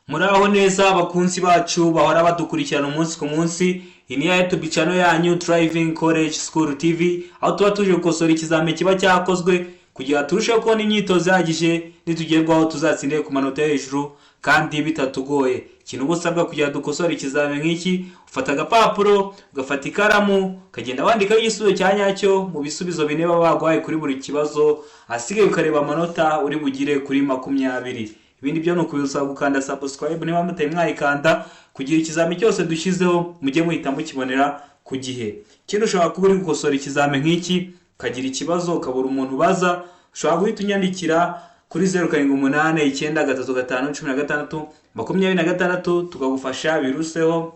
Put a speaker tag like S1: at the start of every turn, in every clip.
S1: Muraho neza abakunzi bacu bahora badukurikirana umunsi ku munsi. Iyi ni ya YouTube channel yanyu Driving College School TV, aho tuba tuje gukosora ikizamini kiba cyakozwe kugira turusheho kubona imyitozo ihagije, nitugerwaho tuzatsindire ku manota yo hejuru kandi bitatugoye. Ikintu uba usabwa kugira dukosore ikizamini nk'iki: ufata agapapuro, ugafata ikaramu, ukagenda wandikaho igisubizo cya nyacyo mu bisubizo bine baba baguhaye kuri buri kibazo, ahasigaye ukareba amanota uri bugire kuri 20. Ibindi byo ni ukubisaba gukanda subscribe niba mutari mwayikanda, kugira ikizami cyose dushyizeho mujye muhita mukibonera ku gihe. Ikindi, ushobora kuba uri gukosora ikizami nk'iki ukagira ikibazo, ukabura umuntu ubaza, ushobora guhita unyandikira kuri 0789351626, tukagufasha biruseho.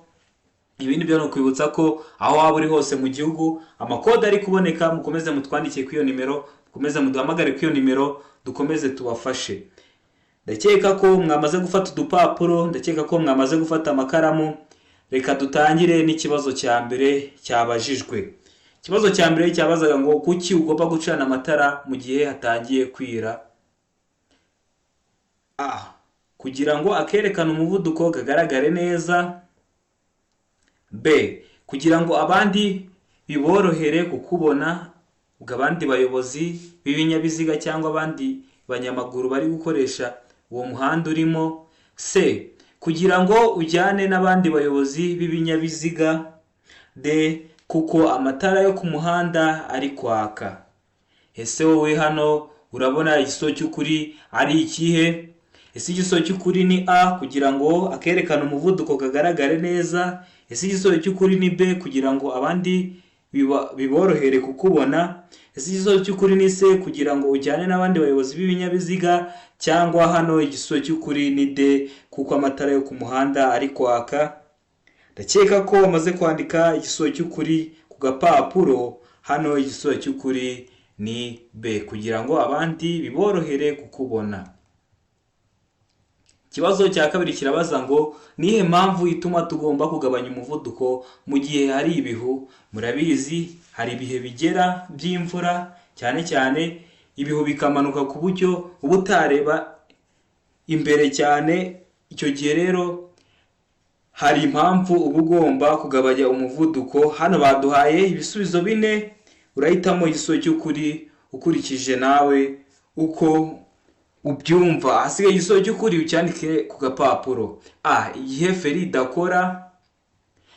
S1: Ibindi byo ni ukwibutsa ko aho waba uri hose mu gihugu amakode ari kuboneka. Mukomeze mutwandikiye kuri iyo nimero, mukomeze muduhamagare kuri iyo nimero, dukomeze tubafashe. Ndakeka ko mwamaze gufata udupapuro, ndakeka ko mwamaze gufata amakaramu. Reka dutangire n'ikibazo cya mbere cyabajijwe. Ikibazo cya mbere cyabazaga ngo: kuki ugomba gucana amatara mu gihe hatangiye kwira? A, kugira ngo akerekana umuvuduko kagaragare neza. B, kugira ngo abandi biborohere kukubona, ubwo abandi bayobozi b'ibinyabiziga cyangwa abandi banyamaguru bari gukoresha uwo muhanda urimo. C, kugira ngo ujyane n'abandi bayobozi b'ibinyabiziga. D, kuko amatara yo ku muhanda ari kwaka. Ese wowe hano urabona igisubizo cy'ukuri ari ikihe? Ese igisubizo cy'ukuri ni A, kugira ngo akerekane umuvuduko kagaragare neza? Ese igisubizo cy'ukuri ni B, kugira ngo abandi biborohere kukubona? Ese igisubizo cy'ukuri ni C, kugira ngo ujyane n'abandi bayobozi b'ibinyabiziga? Cyangwa hano igisubizo cy'ukuri ni D, kuko amatara yo ku muhanda ari kwaka? Ndakeka ko wamaze kwandika igisubizo cy'ukuri ku gapapuro. Hano igisubizo cy'ukuri ni B, kugira ngo abandi biborohere kukubona. Ikibazo cya kabiri kirabaza ngo: nihe mpamvu ituma tugomba kugabanya umuvuduko mu gihe hari ibihu? Murabizi, hari ibihe bigera by'imvura cyane cyane, ibihu bikamanuka ku buryo uba utareba imbere cyane. Icyo gihe rero hari impamvu uba ugomba kugabanya umuvuduko. Hano baduhaye ibisubizo bine, urahitamo igisubizo cy'ukuri ukurikije nawe uko ubyumva, ahasigaye igisubizo cy'ukuri ucyandike ku gapapuro. A, igihe feri idakora.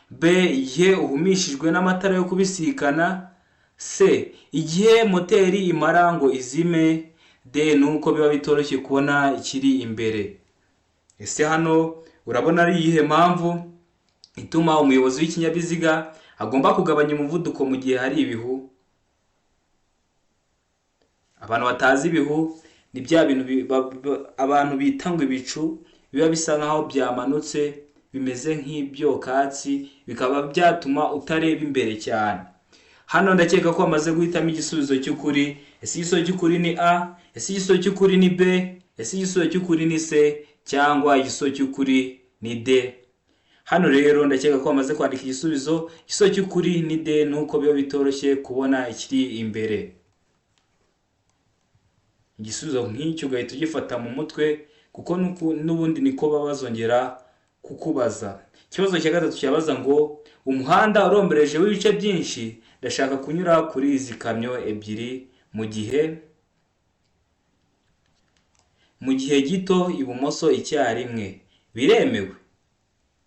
S1: B, igihe uhumishijwe n'amatara yo kubisikana. C, igihe moteri imara ngo izime. D, nuko biba bitoroshye kubona ikiri imbere. Ese hano urabona ari iyihe mpamvu ituma umuyobozi w'ikinyabiziga agomba kugabanya umuvuduko mu gihe hari ibihu? Abantu batazi ibihu, ni bya bintu abantu bita ngo ibicu, biba bisa nkaho byamanutse bimeze nk'ibyokatsi, bikaba byatuma utareba imbere cyane. Hano ndakeka ko bamaze guhitamo igisubizo cy'ukuri. Ese igisubizo cy'ukuri ni A? Ese igisubizo cy'ukuri ni B? Ese igisubizo cy'ukuri ni C? Cyangwa igisubizo cy'ukuri ni D? Hano rero ndakeka ko bamaze kwandika igisubizo. Igisubizo cy'ukuri ni D, nuko biba bitoroshye kubona ikiri imbere. Igisubizo nk'icyo ugahita ugifata mu mutwe, kuko n'ubundi niko baba bazongera kukubaza. Ikibazo cya gatatu cyabaza ngo: umuhanda urombereje w'ibice byinshi, ndashaka kunyura kuri izi kamyo ebyiri mu gihe gito ibumoso icyarimwe, biremewe?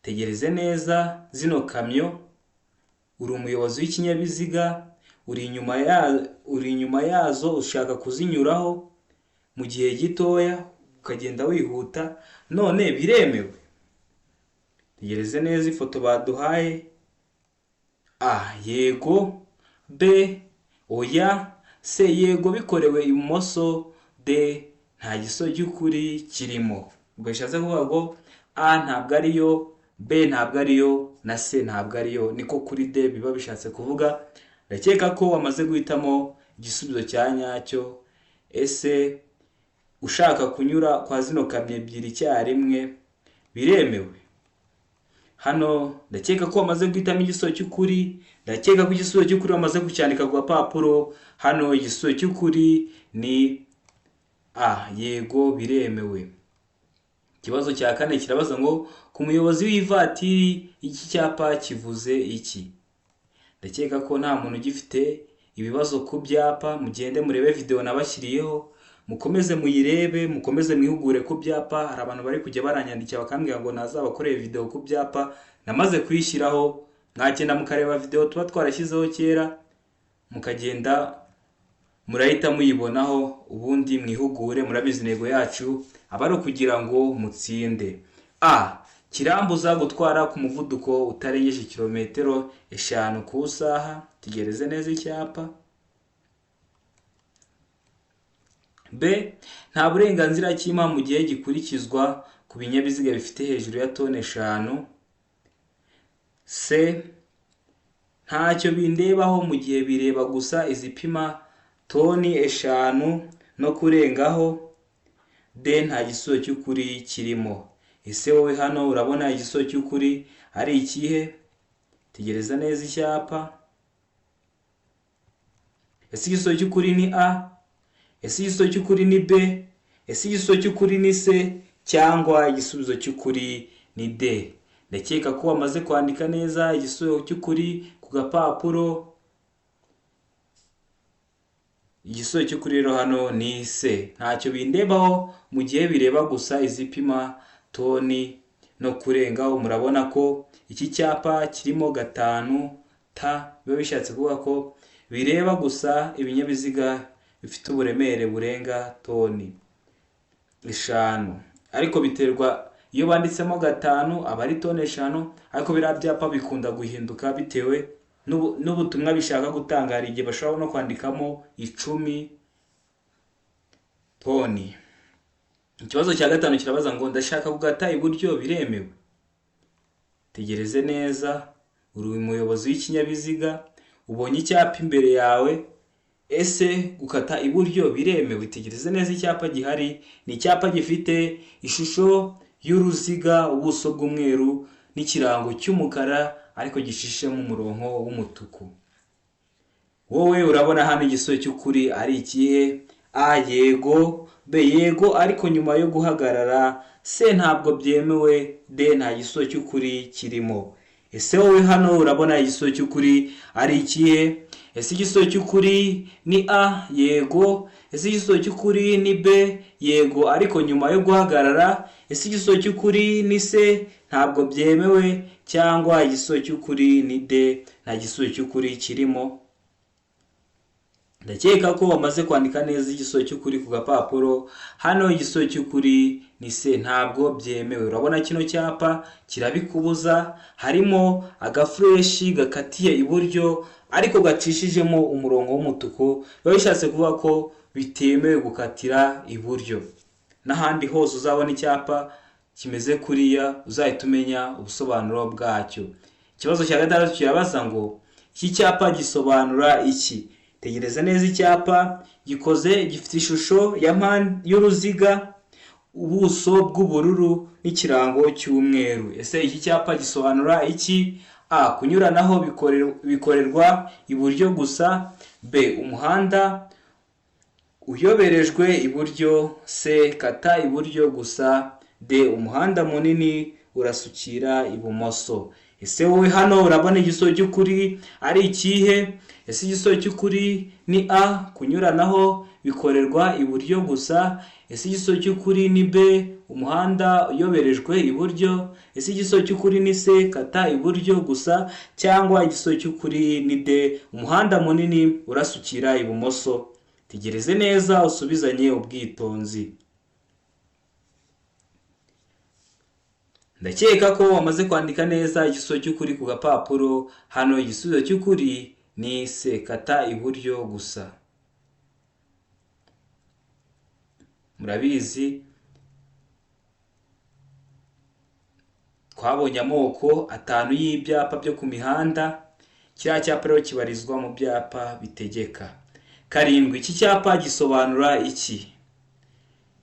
S1: Tegereze neza zino kamyo. Uri umuyobozi w'ikinyabiziga, uri inyuma yazo, ushaka kuzinyuraho mu gihe gitoya, ukagenda wihuta. None biremewe? Tegereze neza ifoto baduhaye. A, yego. B, oya. C, yego bikorewe ibumoso. D, nta gisubizo cy'ukuri kirimo. Ubwo bishatse kuvuga ngo A ntabwo ariyo, B ntabwo ariyo, na C ntabwo ariyo. Niko kuri D biba bishatse kuvuga. Ndakeka ko wamaze guhitamo igisubizo cya nyacyo. Ese ushaka kunyura kwa zino kamyo ebyiri icyarimwe, biremewe? Hano ndakeka ko wamaze guhitamo igisubizo cy'ukuri. Ndakeka ko igisubizo cy'ukuri wamaze kucyandika ku gapapuro. Hano igisubizo cy'ukuri ni A, yego biremewe. Ikibazo cya kane kirabaza ngo ku muyobozi w'ivatiri iki cyapa kivuze iki? Ndakeka ko nta muntu ugifite ibibazo ku byapa. Mugende murebe video nabashyiriyeho, mukomeze muyirebe, mukomeze mwihugure ku byapa. Hari abantu bari kujya baranyandikira bakambwira ngo nazabakoreye video ku byapa, namaze kuyishyiraho. Mwagenda mukareba video tuba twarashyizeho kera, mukagenda murahita muyibonaho, ubundi mwihugure. Murabizi intego yacu aba ari ukugira ngo mutsinde. A. Kirambuza gutwara ku muvuduko utarengeje kilometero 5 ku isaha. Tegereze neza icyapa. B. Nta burenganzira cyima mu gihe gikurikizwa ku binyabiziga bifite hejuru ya toni 5. C. Ntacyo bindebaho mu gihe bireba gusa izipima toni 5 no kurengaho. D. Nta gisubizo cy'ukuri kirimo. Ese wowe hano urabona igisubizo cy'ukuri ari ikihe? Tegereza neza icyapa. Ese igisubizo cy'ukuri ni A? Ese igisubizo cy'ukuri ni B? Ese igisubizo cy'ukuri ni C? Cyangwa igisubizo cy'ukuri ni D? Ndakeka ko wamaze kwandika neza igisubizo cy'ukuri ku gapapuro. Igisubizo cy'ukuri rero hano ni C. Ntacyo bindebaho mu gihe bireba gusa izipima toni no kurengaho. Murabona ko iki cyapa kirimo 5 T, biba bishatse kuvuga ko bireba gusa ibinyabiziga bifite uburemere burenga toni 5. Ariko biterwa, iyo banditsemo 5 aba ari toni 5, ariko biriya byapa bikunda guhinduka bitewe n'ubutumwa bishaka gutanga. Hari igihe bashobora no kwandikamo 10 toni. Ikibazo cya gatanu kirabaza ngo ndashaka gukata iburyo biremewe? Tegereze neza, uri umuyobozi w'ikinyabiziga, ubonye icyapa imbere yawe. Ese gukata iburyo biremewe? Tegereze neza icyapa gihari. Ni icyapa gifite ishusho y'uruziga, ubuso bw'umweru n'ikirango cy'umukara, ariko gicishemo umurongo w'umutuku. Wowe urabona hano igisubizo cy'ukuri ari ikihe? A. Yego. B. Yego ariko nyuma yo guhagarara. C. Ntabwo byemewe. D. Nta gisubizo cy'ukuri kirimo. Ese wowe hano urabona igisubizo cy'ukuri ari ikihe? Ese igisubizo cy'ukuri ni A? Yego. Ese igisubizo cy'ukuri ni B? Yego ariko nyuma yo guhagarara. Ese igisubizo cy'ukuri ni C? Ntabwo byemewe. Cyangwa igisubizo cy'ukuri ni D? Nta gisubizo cy'ukuri kirimo. Ndakeka ko wamaze kwandika neza igisubizo cy'ukuri ku gapapuro. Hano igisubizo cy'ukuri ni C, ntabwo byemewe. Urabona kino cyapa kirabikubuza, harimo agafureshi gakatiye iburyo ariko gacishijemo umurongo w'umutuku, biba bishatse kuvuga ko bitemewe gukatira iburyo. N'ahandi hose uzabona icyapa kimeze kuriya uzahita umenya ubusobanuro bwacyo. Ikibazo cya gatandatu kirabaza ngo iki cyapa gisobanura iki? Tegereza neza icyapa gikoze, gifite ishusho ya y'uruziga, ubuso bw'ubururu n'ikirango cy'umweru. Ese iki cyapa gisobanura iki? A. Kunyuranaho bikorerwa iburyo gusa. B. Umuhanda uyoberejwe iburyo. C. Kata iburyo gusa. D. Umuhanda munini urasukira ibumoso. Ese wowe hano urabona igisubizo cy'ukuri ari ikihe? Ese igisubizo cy'ukuri ni A? Kunyuranaho bikorerwa iburyo gusa. Ese igisubizo cy'ukuri ni B? Umuhanda uyoberejwe iburyo. Ese igisubizo cy'ukuri ni C? Kata iburyo gusa. Cyangwa igisubizo cy'ukuri ni D? Umuhanda munini urasukira ibumoso. Tegereze neza usubizanye ubwitonzi. Ndakeka ko wamaze kwandika neza igisubizo cy'ukuri ku gapapuro. Hano igisubizo cy'ukuri ni C, kata iburyo gusa. Murabizi twabonye amoko 5 y'ibyapa byo ku mihanda. Kiriya cyapa rero kibarizwa mu byapa bitegeka. 7, iki cyapa gisobanura iki?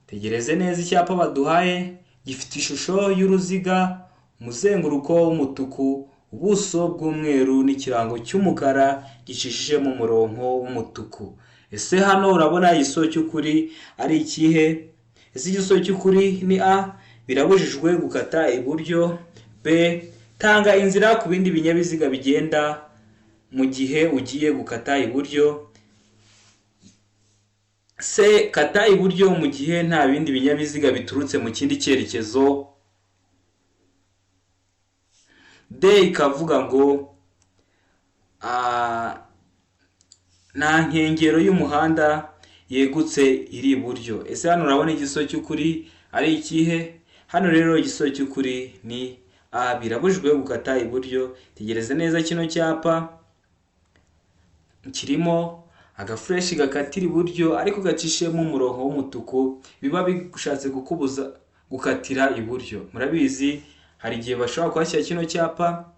S1: Tegereze neza icyapa baduhaye gifite ishusho y'uruziga, umuzenguruko w'umutuku, ubuso bw'umweru n'ikirango cy'umukara gicishijemo umurongo w'umutuku. Ese hano urabona igisubizo cy'ukuri ari ikihe? Ese igisubizo cy'ukuri ni A? Birabujijwe gukata iburyo. B. Tanga inzira ku bindi binyabiziga bigenda mu gihe ugiye gukata iburyo. C. Kata iburyo mu gihe nta bindi binyabiziga biturutse mu kindi cyerekezo. D ikavuga ngo nta nkengero y'umuhanda yegutse iri iburyo. Ese hano urabona igisubizo cy'ukuri ari ikihe? Hano rero igisubizo cy'ukuri ni A. Birabujijwe gukata iburyo. Tegereze neza kino cyapa kirimo agafureshi gakatira iburyo ariko gacishijemo umurongo w'umutuku, biba bishatse kukubuza gukatira iburyo. Murabizi hari igihe bashobora kuhashyira kino cyapa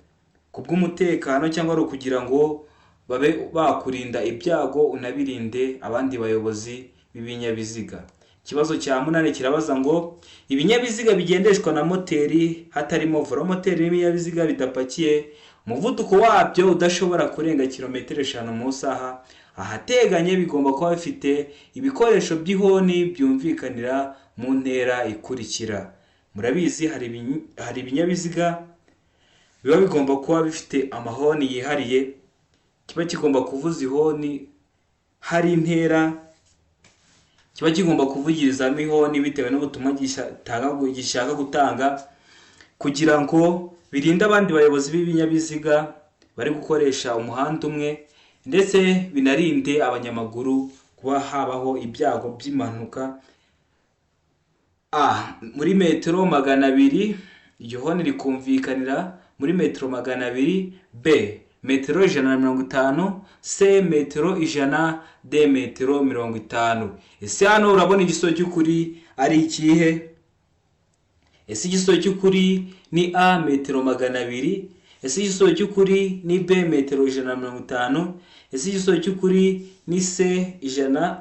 S1: ku bw'umutekano cyangwa ari ukugira ngo babe bakurinda ibyago, unabirinde abandi bayobozi b'ibinyabiziga. Ikibazo cya munani kirabaza ngo ibinyabiziga bigendeshwa na moteri hatarimo voromoteri n'ibinyabiziga bidapakiye, umuvuduko wabyo udashobora kurenga kilometero 5 mu isaha, ahateganye bigomba kuba bifite ibikoresho by'ihoni byumvikanira mu ntera ikurikira. Murabizi hari ibinyabiziga biba bigomba kuba bifite amahoni yihariye, kiba kigomba kuvuza ihoni, hari intera kiba kigomba kuvugirizamo ihoni bitewe n'ubutumwa gishaka gutanga, kugira ngo birinde abandi bayobozi b'ibinyabiziga bari gukoresha umuhanda umwe, ndetse binarinde abanyamaguru kuba habaho ibyago by'impanuka. A. Muri metero 200 iryo honi rikumvikanira muri metero 200. B. Metero 150. C. Metero 100. D. Metero 50. Ese hano urabona igisubizo cy'ukuri ari ikihe? Ese igisubizo cy'ukuri ni A. Metero 200? Ese igisubizo cy'ukuri ni B. Metero 150? Ese igisubizo cy'ukuri ni C. 100?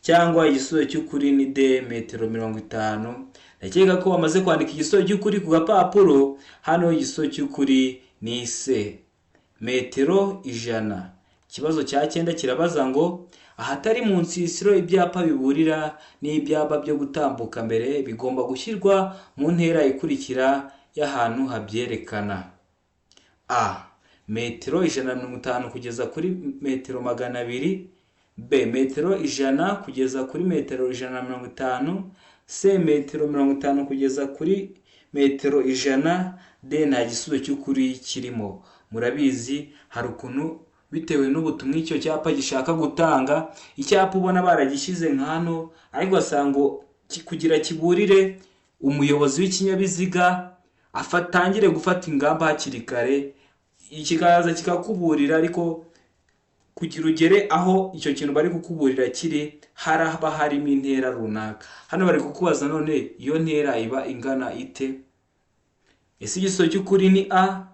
S1: Cyangwa igisubizo cy'ukuri ni D. Metero 50? Ndakeka ko wamaze kwandika igisubizo cy'ukuri ku gapapuro. Hano igisubizo cy'ukuri ni C. Metero 100. Ikibazo cya cyenda kirabaza ngo ahatari mu nsisiro ibyapa biburira n'ibyapa byo gutambuka mbere bigomba gushyirwa mu ntera ikurikira y'ahantu habyerekana. A. Metero 150 kugeza kuri metero 200. B. Metero 100 kugeza kuri metero 150. C. Metero 50 kugeza kuri metero 100. D. Nta gisubizo cy'ukuri kirimo. Murabizi hari ukuntu bitewe n'ubutumwa icyo cyapa gishaka gutanga, icyapa ubona baragishyize nka hano, ariko ugasanga kugira kiburire umuyobozi w'ikinyabiziga afatangire gufata ingamba hakiri kare, kikaza kikakuburira, ariko kugira ugere aho icyo kintu bari kukuburira kiri haraba harimo intera runaka. Hano bari kukubaza none iyo ntera iba ingana ite? Ese igisubizo cy'ukuri ni A?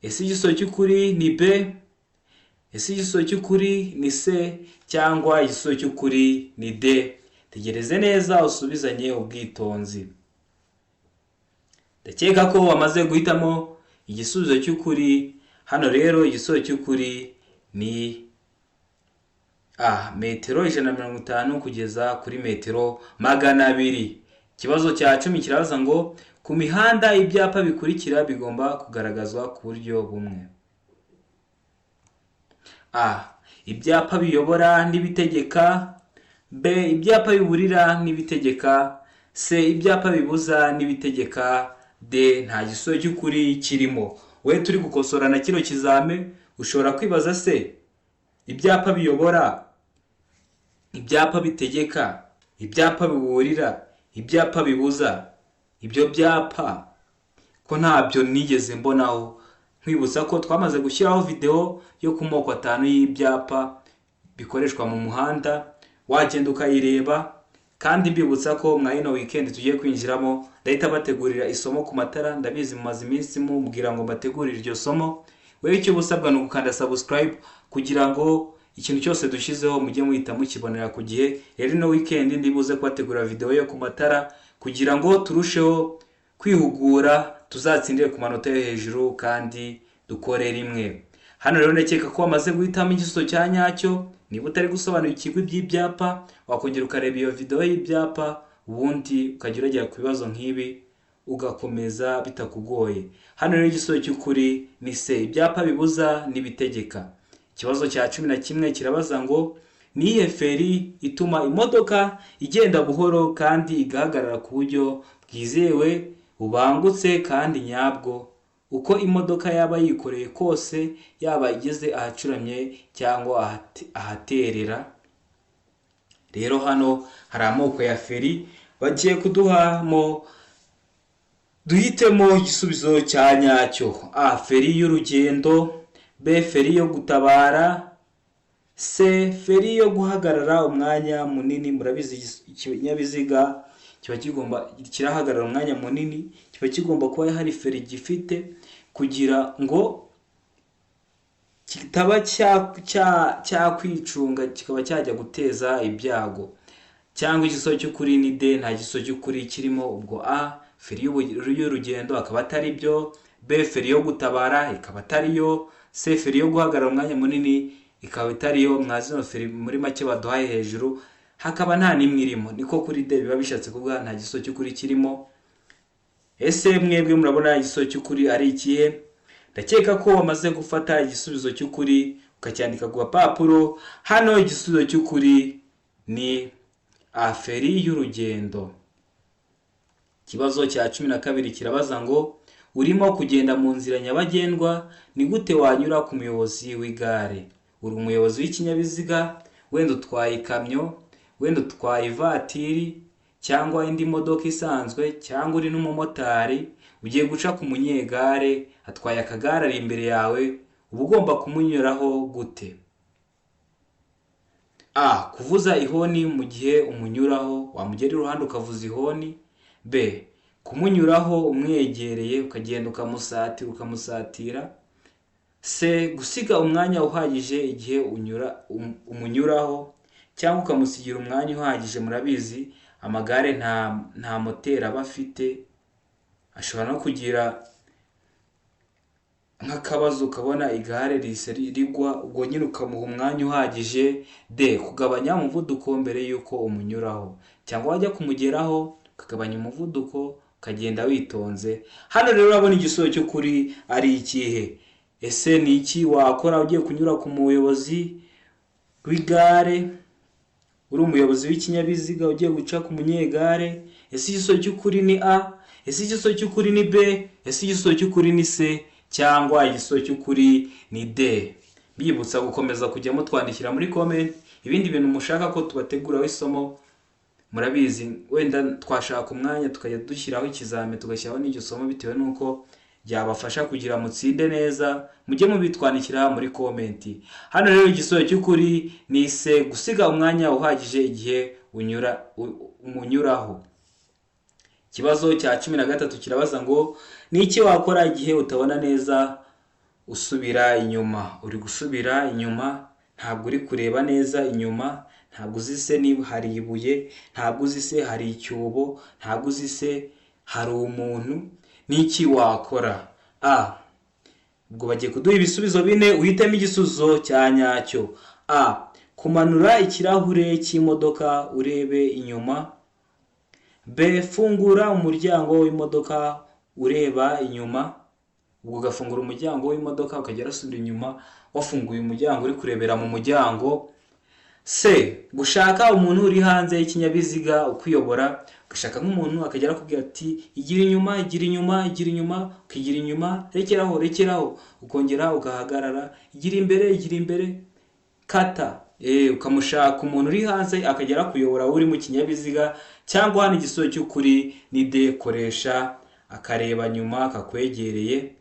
S1: Ese igisubizo cy'ukuri ni B? Ese igisubizo cy'ukuri ni C? Cyangwa igisubizo cy'ukuri ni D? Tegereze neza usubizanye ubwitonzi. Ndakeka ko wamaze guhitamo igisubizo cy'ukuri. Hano rero igisubizo cy'ukuri ni A. Metero 150 kugeza kuri metero 200. Ikibazo cya 10 kirabaza ngo ku mihanda ibyapa bikurikira bigomba kugaragazwa ku buryo bumwe. A. Ibyapa biyobora n'ibitegeka. B. Ibyapa biburira n'ibitegeka. C. Ibyapa bibuza n'ibitegeka. D. Nta gisubizo cy'ukuri kirimo. We turi gukosora na kino kizame, ushobora kwibaza se ibyapa biyobora, ibyapa bitegeka, ibyapa biburira, ibyapa bibuza, ibyo byapa ko ntabyo nigeze mbonaho? Nkwibutsa ko twamaze gushyiraho video yo ku moko 5 y'ibyapa bikoreshwa mu muhanda, wagenda ukayireba. Kandi mbibutsa ko mwa ino weekend tugiye kwinjiramo ndahita bategurira isomo ku matara. Ndabizi mumaze iminsi mumbwira ngo mbategurire iryo somo. Wewe icyo uba usabwa ni ugukanda subscribe kugira ngo ikintu cyose dushyizeho mujye muhita mukibonera ku gihe. Rero ino weekend ndibuze kubategurira video yo ku matara kugira ngo turusheho kwihugura, tuzatsindire ku manota yo hejuru kandi dukore rimwe. Hano rero ndakeka ko wamaze guhitamo igisubizo cya nyacyo. Niba utari gusobanukirwa iby'ibyapa, wakongera ukareba iyo video y'ibyapa Ubundi ukajya uragera ku bibazo nk'ibi ugakomeza bitakugoye. Hano rero igisubizo cy'ukuri ni C, ibyapa bibuza n'ibitegeka. Ikibazo cya 11 kirabaza ngo: ni iyihe feri ituma imodoka igenda buhoro kandi igahagarara ku buryo bwizewe, bubangutse kandi nyabwo, uko imodoka yaba yikoreye kose, yaba igeze ahacuramye cyangwa ahaterera? Rero hano hari amoko ya feri bagiye kuduhamo, duhitemo igisubizo cya nyacyo. A, feri y'urugendo; B, feri yo gutabara; C, feri yo guhagarara umwanya munini. Murabizi, ikinyabiziga kiba kigomba, kirahagarara umwanya munini, kiba kigomba kuba hari feri gifite kugira ngo kitaba cyakwicunga kikaba cyajya guteza ibyago. Cyangwa igisubizo cy'ukuri ni D, nta gisubizo cy'ukuri kirimo. Ubwo A, feri y'urugendo, akaba atari byo; B, feri yo gutabara, ikaba atari yo; C, feri yo guhagarara umwanya munini, ikaba itari yo. Mwazino feri muri make baduhaye hejuru hakaba nta n'imwe irimo, niko kuri D biba bishatse kuvuga, nta gisubizo cy'ukuri kirimo. Ese mwebwe murabona igisubizo cy'ukuri ari ikihe? Ndakeka ko wamaze gufata igisubizo cy'ukuri ukacyandika ku gapapuro. Hano igisubizo cy'ukuri ni A, feri y'urugendo. Ikibazo cya 12 kirabaza ngo: urimo kugenda mu nzira nyabagendwa, ni gute wanyura ku muyobozi w'igare? Uri umuyobozi w'ikinyabiziga, wenda utwaye ikamyo, wenda utwaye ivatiri cyangwa indi modoka isanzwe, cyangwa uri n'umumotari, ugiye guca ku munyegare, atwaye akagare ari imbere yawe, uba ugomba kumunyuraho gute? A, kuvuza ihoni mu gihe umunyuraho, wamugera iruhande ukavuza ihoni; B, kumunyuraho umwegereye, ukagenda ukamusatira ukamusatira; C, gusiga umwanya uhagije igihe unyura umunyuraho, cyangwa ukamusigira umwanya uhagije. Murabizi, amagare nta moteri aba afite, ashobora no kugira nk'akabazo ukabona igare rihise rigwa, ubwo nyine ukamuha umwanya uhagije. D, kugabanya umuvuduko mbere y'uko umunyuraho, cyangwa wajya kumugeraho ukagabanya umuvuduko ukagenda witonze. Hano rero urabona igisubizo cy'ukuri ari ikihe? Ese ni iki wakora ugiye kunyura ku muyobozi w'igare, uri umuyobozi w'ikinyabiziga ugiye guca ku munyegare? Ese igisubizo cy'ukuri ni A? Ese igisubizo cy'ukuri ni B? Ese igisubizo cy'ukuri ni C? Cyangwa igisubizo cy'ukuri ni D? Bibutsa gukomeza kujya mutwandikira muri comment ibindi bintu mushaka ko tubateguraho isomo. Murabizi, wenda twashaka umwanya tukajya dushyiraho ikizami, tugashyiraho n'iryo somo, bitewe n'uko byabafasha kugira mutsinde neza. Mujye mubitwandikira muri comment. Hano rero igisubizo cy'ukuri ni C, gusiga umwanya uhagije igihe unyura umunyuraho. Ikibazo cya 13 kirabaza ngo: ni iki wakora igihe utabona neza usubira inyuma? Uri gusubira inyuma, ntabwo uri kureba neza inyuma, ntabwo uzi se niba hari ibuye, ntabwo uzi se hari icyobo, ntabwo uzi se hari umuntu, ni iki wakora? A, ubwo bagiye kuduha ibisubizo bine, uhitemo igisubizo cya nyacyo. A, kumanura ikirahure cy'imodoka urebe inyuma; B, fungura umuryango w'imodoka ureba inyuma, ubwo ugafungura umuryango w'imodoka ukajya urasubira inyuma wafunguye umuryango, uri kurebera mu muryango; C, gushaka umuntu uri hanze y'ikinyabiziga ukuyobora, ugashaka nk'umuntu akajya arakubwira ati: igira inyuma, igira inyuma, igira inyuma, ukigira inyuma, rekeraho, rekeraho, ukongera ugahagarara, igira imbere, igira imbere, kata. Ukamushaka umuntu uri hanze akajya arakuyobora uri mu kinyabiziga. Cyangwa hano igisubizo cy'ukuri ni D, koresha akareba nyuma kakwegereye.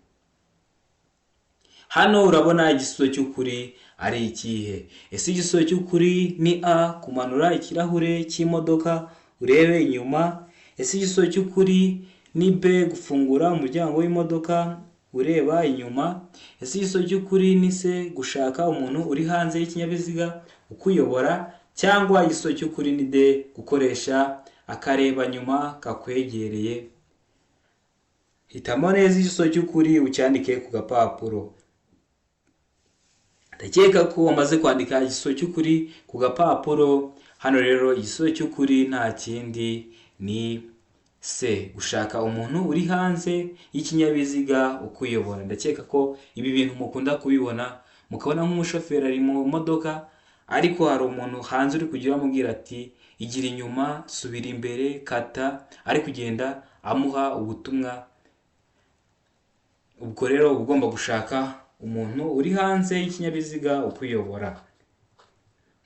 S1: Hano urabona igisubizo cy'ukuri ari ikihe? Ese igisubizo cy'ukuri ni A, kumanura ikirahure cy'imodoka urebe inyuma? Ese igisubizo cy'ukuri ni B, gufungura umuryango w'imodoka ureba inyuma? Ese igisubizo cy'ukuri ni C, gushaka umuntu uri hanze y'ikinyabiziga ukuyobora? Cyangwa igisubizo cy'ukuri ni D, gukoresha akareba nyuma kakwegereye? Hitamo neza igisubizo cy'ukuri ucyandike ku gapapuro. Ndakeka ko wamaze kwandika igisubizo cy'ukuri ku gapapuro. Hano rero igisubizo cy'ukuri nta kindi Ni C, gushaka umuntu uri hanze y'ikinyabiziga ukuyobora. Ndakeka ko ibi bintu mukunda kubibona, mukabona nk'umushoferi ari mu modoka ariko hari umuntu hanze uri kujya amubwira ati igira inyuma, subira imbere, kata, ari kugenda amuha ubutumwa. Ubwo rero uba ugomba gushaka umuntu uri hanze y'ikinyabiziga ukuyobora.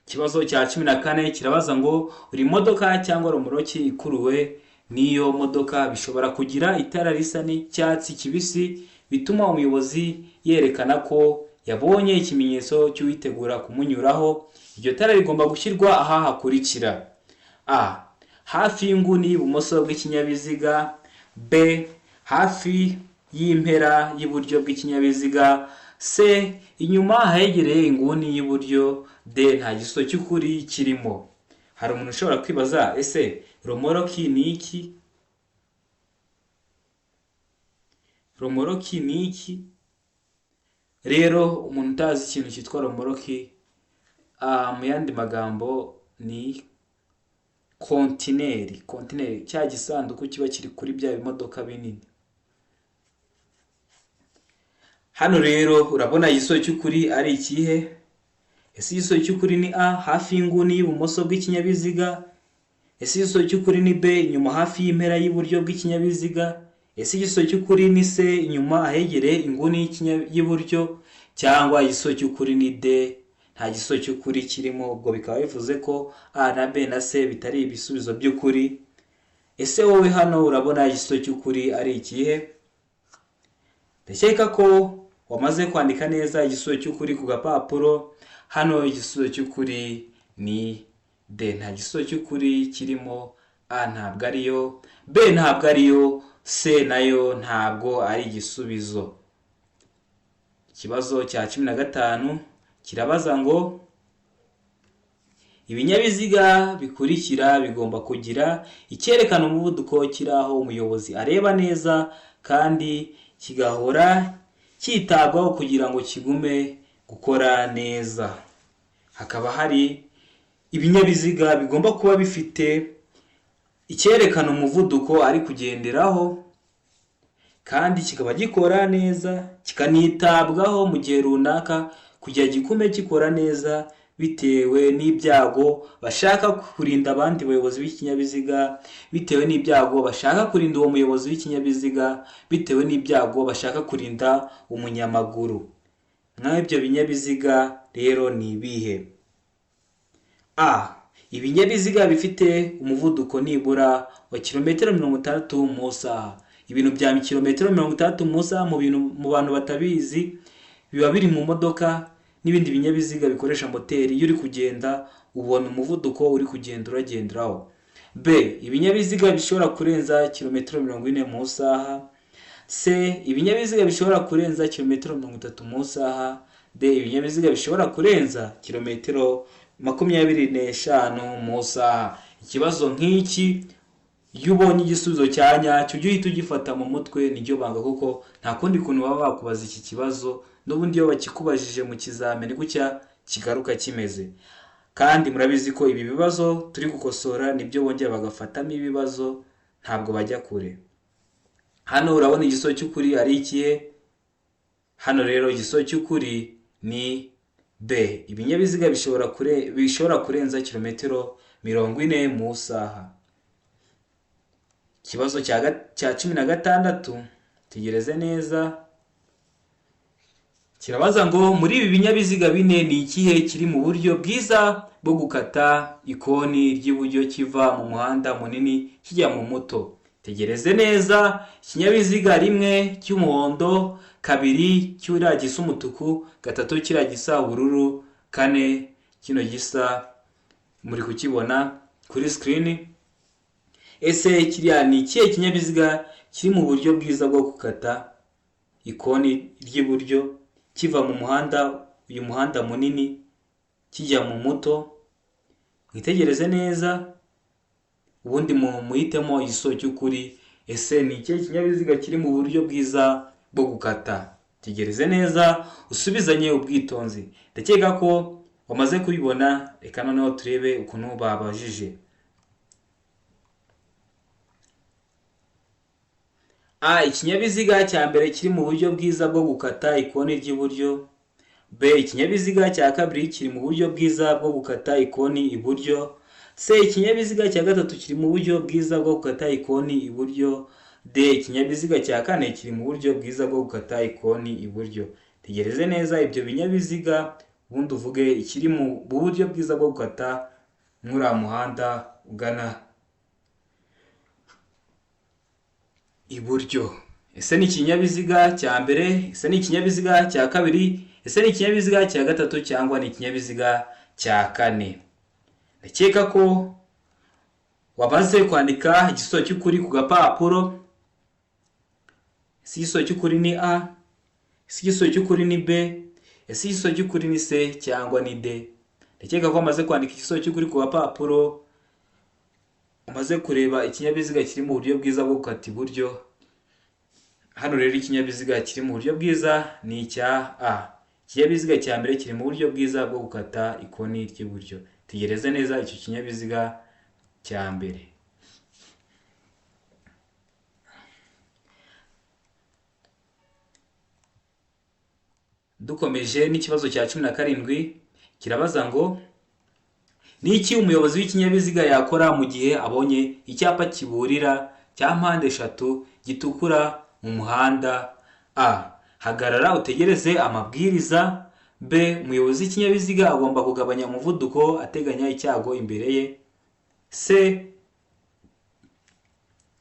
S1: Ikibazo cya 14 kirabaza ngo buri modoka cyangwa romoroki ikuruwe n'iyo modoka bishobora kugira itara risa n'icyatsi kibisi bituma umuyobozi yerekana ko yabonye ikimenyetso cy'uwitegura kumunyuraho. Iryo tara rigomba gushyirwa aha hakurikira: A, hafi y'inguni y'ibumoso bw'ikinyabiziga; B, hafi y'impera y'iburyo bw'ikinyabiziga; C, inyuma ahegereye inguni y'iburyo; D, nta gisubizo cy'ukuri kirimo. Hari umuntu ushobora kwibaza, ese romoroki ni iki? Romoroki ni iki? Rero umuntu utazi ikintu cyitwa romoroki, mu yandi magambo ni kontineri. Kontineri cya gisanduku kiba kiri kuri bya bimodoka binini. Hano rero urabona igisubizo cy'ukuri ari ikihe? Ese igisubizo cy'ukuri ni A, hafi y'inguni y'ibumoso bw'ikinyabiziga? Ese igisubizo cy'ukuri ni B, inyuma hafi y'impera y'iburyo bw'ikinyabiziga? Ese igisubizo cy'ukuri ni C, inyuma ahegereye inguni y'iburyo? Cyangwa igisubizo cy'ukuri ni D, nta gisubizo cy'ukuri kirimo? Ubwo bikaba bivuze ko A na B na C bitari ibisubizo by'ukuri. Ese wowe hano urabona igisubizo cy'ukuri ari ikihe? Ndakeka ko wamaze kwandika neza igisubizo cy'ukuri ku gapapuro. Hano igisubizo cy'ukuri ni D, nta gisubizo cy'ukuri kirimo. A ntabwo ariyo, B ntabwo ariyo, C nayo ntabwo ari igisubizo. Ikibazo cya 15 kirabaza ngo ibinyabiziga bikurikira bigomba kugira icyerekana umuvuduko kiri aho umuyobozi areba neza kandi kigahora cyitabwaho kugira ngo kigume gukora neza. Hakaba hari ibinyabiziga bigomba kuba bifite icyerekana umuvuduko ari kugenderaho kandi kikaba gikora neza, kikanitabwaho mu gihe runaka kugira gikume gikora neza, bitewe n'ibyago bashaka kurinda abandi bayobozi b'ikinyabiziga, bitewe n'ibyago bashaka kurinda uwo muyobozi w'ikinyabiziga, bitewe n'ibyago bashaka kurinda umunyamaguru. Nk'ibyo binyabiziga rero ni ibihe? A, ibinyabiziga bifite umuvuduko nibura wa kilometero 60 mu isaha. Ibintu bya kilometero 60 mu isaha, mu bantu batabizi, biba biri mu modoka n'ibindi binyabiziga bikoresha moteri. Iyo uri kugenda ubona umuvuduko uri kugenda uragenderaho. B, ibinyabiziga bishobora kurenza kilometero 40 mu isaha. C, ibinyabiziga bishobora kurenza kilometero 30 mu isaha. D, ibinyabiziga bishobora kurenza kilometero 25 mu isaha. Ikibazo nk'iki iyo ubonye igisubizo cya nyacyo ujye uhita ugifata mu mutwe, niryo banga, kuko nta kundi kuntu baba bakubaza iki kibazo. N'ubundi iyo bakikubajije mu kizamini gutya kigaruka kimeze. Kandi murabizi ko ibi bibazo turi gukosora nibyo bongera bagafatamo ibibazo, ntabwo bajya kure. Hano urabona igisubizo cy'ukuri ari ikihe? Hano rero igisubizo cy'ukuri ni B, ibinyabiziga bishobora kurenza kilometero 40 mu isaha. Ikibazo cya 16, tegereze neza, kirabaza ngo muri ibi binyabiziga bine ni ikihe kiri mu buryo bwiza bwo gukata ikoni ry'iburyo kiva mu muhanda munini kijya mu muto? Tegereze neza, ikinyabiziga 1 cy'umuhondo, 2 kiriya gisa umutuku, 3 kiriya gisa ubururu, 4 kino gisa, muri kukibona kuri screen. Ese kiriya ni ikihe kinyabiziga kiri mu buryo bwiza bwo gukata ikoni ry'iburyo kiva mu muhanda, uyu muhanda munini kijya mu muto? Mwitegereze neza, ubundi muhitemo igisubizo cy'ukuri. Ese ni ikihe kinyabiziga kiri mu buryo bwiza bwo gukata? Tegereze neza, usubizanye ubwitonzi. Ndakeka ko wamaze kubibona. Reka noneho turebe ukuntu babajije. A. Ikinyabiziga cya mbere kiri mu buryo bwiza bwo gukata ikoni ry'iburyo. B. Ikinyabiziga cya kabiri kiri mu buryo bwiza bwo gukata ikoni iburyo. C. Ikinyabiziga cya gatatu kiri mu buryo bwiza bwo gukata ikoni iburyo. D. Ikinyabiziga cya kane kiri mu buryo bwiza bwo gukata ikoni iburyo. Tegereze neza ibyo binyabiziga, ubundi uvuge ikiri mu buryo bwiza bwo gukata muri uriya muhanda ugana iburyo. Ese ni ikinyabiziga cya mbere? Ese ni ikinyabiziga cya kabiri? Ese ni ikinyabiziga cya gatatu cyangwa ni ikinyabiziga cya kane? Ndakeka ko wamaze kwandika igisubizo cy'ukuri ku gapapuro. Ese igisubizo cy'ukuri ni A? Ese igisubizo cy'ukuri ni B? Ese igisubizo cy'ukuri ni C cyangwa ni D? Ndakeka ko wamaze kwandika igisubizo cy'ukuri ku gapapuro, umaze kureba ikinyabiziga kiri mu buryo bwiza bwo gukata iburyo. Hano rero ikinyabiziga kiri mu buryo bwiza ni icya A. Ikinyabiziga cya mbere kiri mu buryo bwiza bwo gukata ikoni ry'iburyo. Tegereze neza icyo kinyabiziga cya mbere. Dukomeje n'ikibazo cya 17 kirabaza ngo ni iki umuyobozi w'ikinyabiziga yakora mu gihe abonye icyapa kiburira cya mpande eshatu gitukura mu muhanda? A. Hagarara utegereze amabwiriza. B. Umuyobozi w'ikinyabiziga agomba kugabanya umuvuduko ateganya icyago imbere ye. C.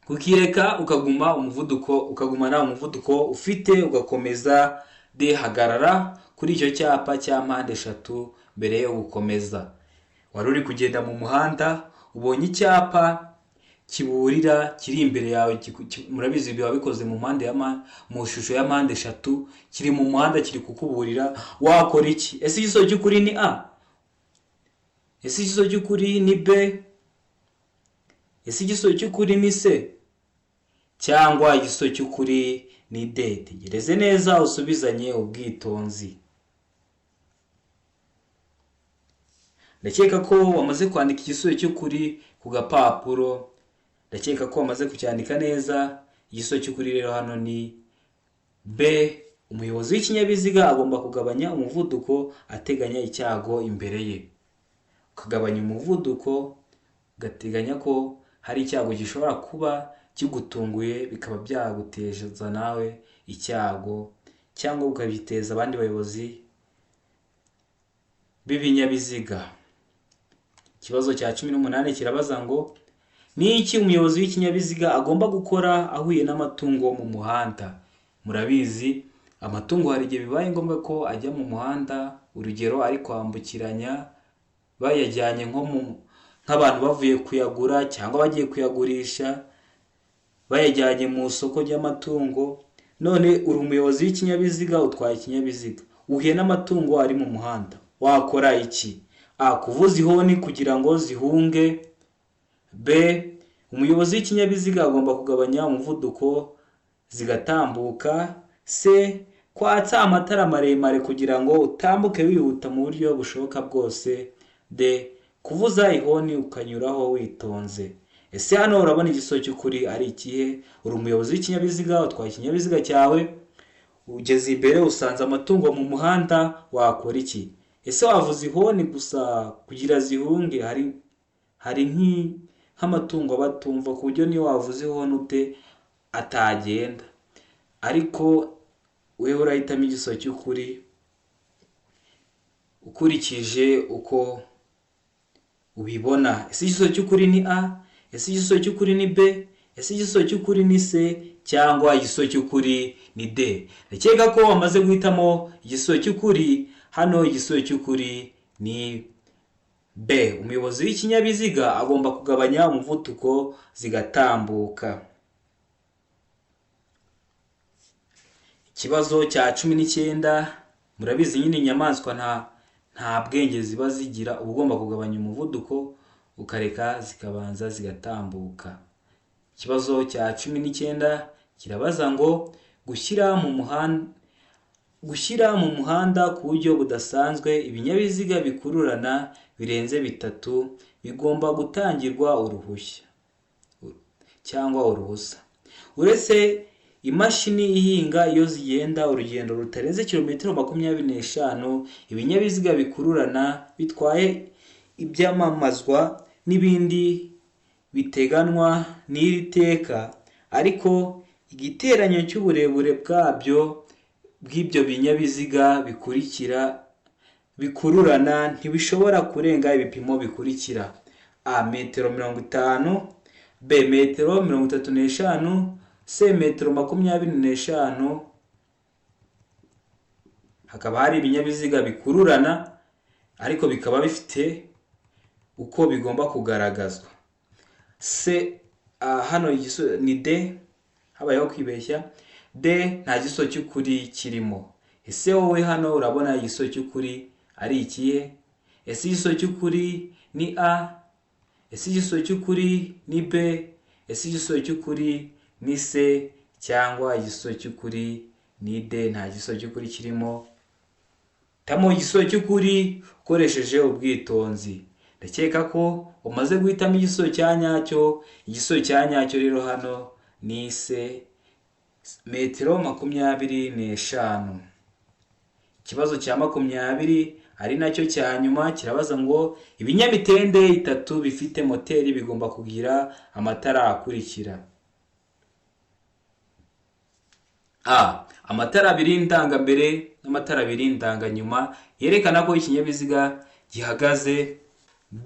S1: Kukireka ukaguma umuvuduko, ukagumana umuvuduko ufite ugakomeza. D. Hagarara kuri icyo cyapa cya mpande eshatu mbere yo gukomeza. Wari uri kugenda mu muhanda, ubonye icyapa kiburira kiri imbere yawe, murabizi biba bikoze mu mpande ya mu shusho ya mpande eshatu, kiri mu muhanda kiri kukuburira, wakora iki? Ese igisubizo cy'ukuri ni A? Ese igisubizo cy'ukuri ni B? Ese igisubizo cy'ukuri ni C? Cyangwa igisubizo cy'ukuri ni D? Tegereze neza usubizanye ubwitonzi. Ndakeka ko wamaze kwandika igisubizo cy'ukuri ku gapapuro. Ndakeka ko wamaze kucyandika neza. Igisubizo cy'ukuri rero hano ni B. Umuyobozi w'ikinyabiziga agomba kugabanya umuvuduko ateganya icyago imbere ye. Ukagabanya umuvuduko ugateganya ko hari icyago gishobora kuba kigutunguye, bikaba byaguteza nawe icyago cyangwa ukabiteza abandi bayobozi b'ibinyabiziga. Ikibazo cya 18 kirabaza ngo ni iki umuyobozi w'ikinyabiziga agomba gukora ahuye n'amatungo mu muhanda? Murabizi amatungo hari igihe bibaye ngombwa ko ajya mu muhanda, urugero ari kwambukiranya bayajyanye nk'abantu bavuye kuyagura cyangwa bagiye kuyagurisha, bayajyanye mu isoko ry'amatungo. None uri umuyobozi w'ikinyabiziga, utwaye ikinyabiziga, uhuye n'amatungo ari mu muhanda, wakora iki? A. Kuvuza ihoni kugira ngo zihunge. B. Umuyobozi w'ikinyabiziga agomba kugabanya umuvuduko zigatambuka. C. Kwatsa amatara maremare kugira ngo utambuke wihuta mu buryo bushoboka bwose. D. Kuvuza ihoni ukanyuraho witonze. Ese hano urabona igisubizo cy'ukuri ari ikihe? Uri umuyobozi w'ikinyabiziga, utwaye ikinyabiziga cyawe, ugeze imbere usanze amatungo mu muhanda, wakora iki? Ese wavuza ihoni gusa kugira zihunge? Hari nk'amatungo aba atumva ku buryo niyo wavuza ihoni ute atagenda. Ariko wewe urahitamo igisubizo cy'ukuri ukurikije uko ubibona. Ese igisubizo cy'ukuri ni A? Ese igisubizo cy'ukuri ni B? Ese igisubizo cy'ukuri ni C? Cyangwa igisubizo cy'ukuri ni D? Ndakeka ko wamaze guhitamo igisubizo cy'ukuri. Hano igisubizo cy'ukuri ni B. Umuyobozi w'ikinyabiziga agomba kugabanya umuvuduko zigatambuka. Ikibazo cya 19, murabizi nyine inyamaswa nta bwenge ziba zigira, uba ugomba kugabanya umuvuduko ukareka zikabanza zigatambuka. Ikibazo cya 19 kirabaza ngo gushyira mu muhanda ku buryo budasanzwe ibinyabiziga bikururana birenze bitatu bigomba gutangirwa uruhushya cyangwa uruhusa. Uretse Imashini ihinga iyo zigenda urugendo rutarenze kilometero 25, ibinyabiziga bikururana bitwaye ibyamamazwa n'ibindi biteganwa n'iri teka, ariko igiteranyo cy'uburebure bwabyo bw'ibyo binyabiziga bikurikira bikururana ntibishobora kurenga ibipimo bikurikira: A metero 50, B metero 35, C metero 25. Hakaba hari ibinyabiziga bikururana ariko bikaba bifite uko bigomba kugaragazwa. C hano ni D, habayeho kwibeshya. D nta gisubizo cy'ukuri kirimo. Ese wowe hano urabona igisubizo cy'ukuri ari ikihe? Ese igisubizo cy'ukuri ni A? Ese igisubizo cy'ukuri ni B? Ese igisubizo cy'ukuri ni C? Cyangwa igisubizo cy'ukuri ni D, nta gisubizo cy'ukuri kirimo? Hitamo igisubizo cy'ukuri ukoresheje ubwitonzi. Ndakeka ko umaze guhitamo igisubizo cya nyacyo. Igisubizo cya nyacyo rero hano ni C, metero 25. Ikibazo cya 20 ari nacyo cya nyuma kirabaza ngo ibinyamitende itatu bifite moteri bigomba kugira amatara akurikira: A amatara abiri ndangambere n'amatara abiri ndanganyuma yerekana ko ikinyabiziga gihagaze, B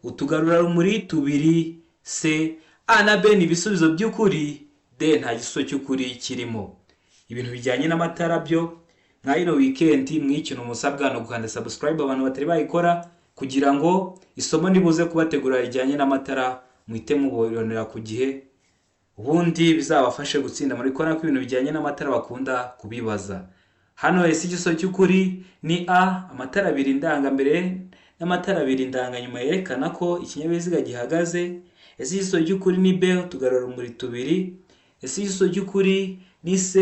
S1: utugarurarumuri tubiri, C A na B ni ibisubizo by'ukuri, D nta gisubizo cy'ukuri kirimo. Ibintu bijyanye n'amatara byo nka ino weekend mw'ikintu musabwa no gukanda subscribe abantu batari bayikora, kugira ngo isomo nibuze kubategura rijyanye n'amatara muhite mubonera ku gihe, ubundi bizabafashe gutsinda. Muri kubona ko ibintu bijyanye n'amatara bakunda kubibaza. Hano ese igisubizo cy'ukuri ni A amatara abiri ndangambere n'amatara abiri ndanganyuma yerekana ko ikinyabiziga gihagaze? Ese igisubizo cy'ukuri ni B utugarurarumuri tubiri? Ese igisubizo cy'ukuri ni C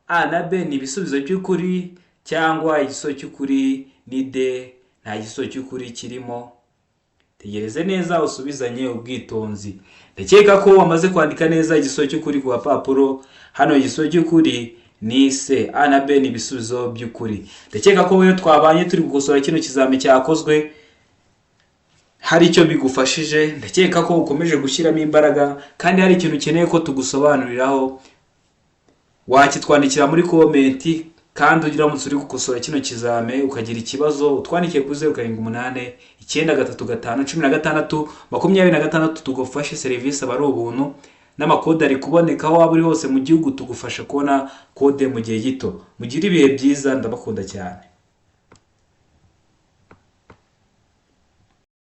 S1: A na B ni ibisubizo by'ukuri? Cyangwa igisubizo cy'ukuri ni D nta gisubizo cy'ukuri kirimo? Tegereze neza usubizanye ubwitonzi. Ndakeka ko wamaze kwandika neza igisubizo cy'ukuri ku gapapuro. Hano igisubizo cy'ukuri ni C, A na B ni ibisubizo by'ukuri. Ndakeka ko wowe twabanye turi gukosora kino kizami cyakozwe hari icyo bigufashije. Ndakeka ko ukomeje gushyiramo imbaraga, kandi hari ikintu ukeneye ko tugusobanuriraho wakitwandikira muri comment. Kandi uramutse uri gukosora kino kizame ukagira ikibazo, utwandikiye kuri 0789351626 tugufashe. Serivisi aba ari ubuntu n'amakode ari kuboneka aho waba uri hose mu gihugu, tugufasha kubona kode mu gihe gito. Mugire ibihe byiza, ndabakunda cyane.